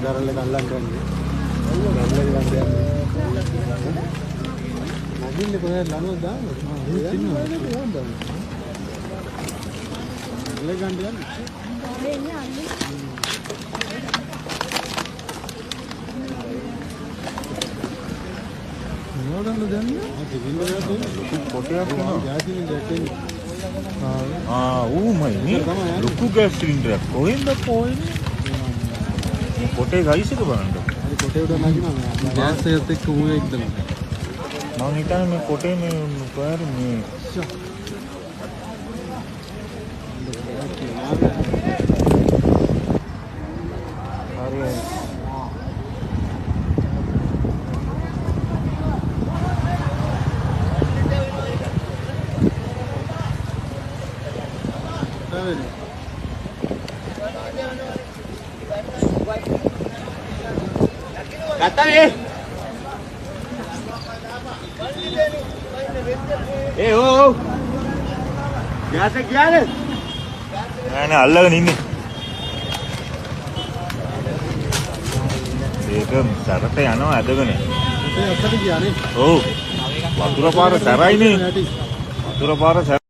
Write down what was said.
දරල්ල අල්ලන්න යන්නේ. දරල්ල ගන්න යන්නේ. නගින්නේ කොහෙද ලනුවක් දාන්න? දරල්ල ගන්න යන්නේ. මොනවද දන්නේ? ලොකු කොටයක් වුණා. ගෑස් සිලින්ඩරයක් එන්නේ. ආ ඌමයි නේ. ලොකු ගෑස් සිලින්ඩරයක් කොහෙන්ද කොහෙන්ද? මේ කොටේ සයිස් එක බලන්න. හරි කොටේ උඩ නගිනවා මේ. ගෑස් එකත් එක්ක ඌ එක්දම. මං හිතන්නේ මේ කොටේ මේ කොහේ හරි මේ හරි ගත්තා ඒ ඔව් ඔව් ගෑස් එක ගියානේ. නෑ නෑ අල්ලගෙන ඉන්නේ. ඒක සැරට යනවා ඇදගෙන. කොටේ අස්සට ගියානේ. ඔව්. වතුර පාර සැරයිනේ. වතුර පාර සැර